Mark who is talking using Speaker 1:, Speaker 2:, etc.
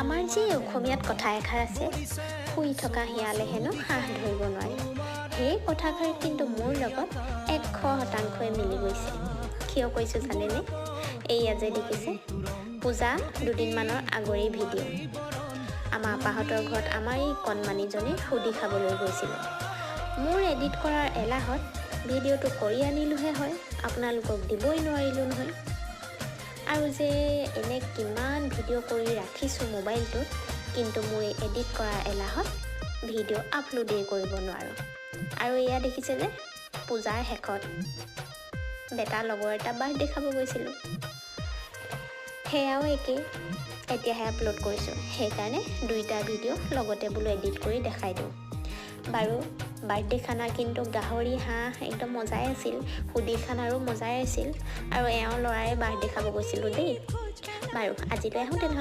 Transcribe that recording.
Speaker 1: আমাৰ যে অসমীয়াত কথা এষাৰ আছে, শুই থকা শিয়ালে হেনো হাঁহ ধৰিব নোৱাৰে, সেই কথাষাৰ কিন্তু মোৰ লগত 100%ই মিলি গৈছে। কিয় কৈছোঁ জানেনে? এইয়া যে দেখিছে, পূজা দুদিনমানৰ আগৰেই ভিডিঅ'। আমাৰ আপাহঁতৰ ঘৰত আমাৰ এই কণমানিজনী সুধি খাবলৈ গৈছিলে। মোৰ এডিট কৰাৰ এলাহত ভিডিঅ'টো কৰি আনিলোঁহে হয়, আপোনালোকক দিবই নোৱাৰিলোঁ নহয়। আৰু যে এনে কিমান ভিডিঅ' কৰি ৰাখিছোঁ মোবাইলটোত, কিন্তু মোৰ এই এডিট কৰাৰ এলাহত ভিডিঅ' আপলোডেই কৰিব নোৱাৰোঁ। আৰু এয়া দেখিছে যে পূজাৰ শেষত বেটা লগৰ এটা বাৰ্থডে খাব গৈছিলোঁ, সেয়াও একেই, এতিয়াহে আপলোড কৰিছোঁ। সেইকাৰণে দুইটা ভিডিঅ' লগতে বোলো এডিট কৰি দেখাই দিওঁ। বাৰু, বাৰ্থডে খানা কিন্তু গাহৰি, হাঁহ একদম মজাই আছিল, সুদি খানাৰো মজাই আছিল। আৰু এওঁৰ ল'ৰাৰে বাৰ্থডে খাব গৈছিলোঁ দেই। বাৰু, আজিলৈ আহোঁ তেনেহ'লে।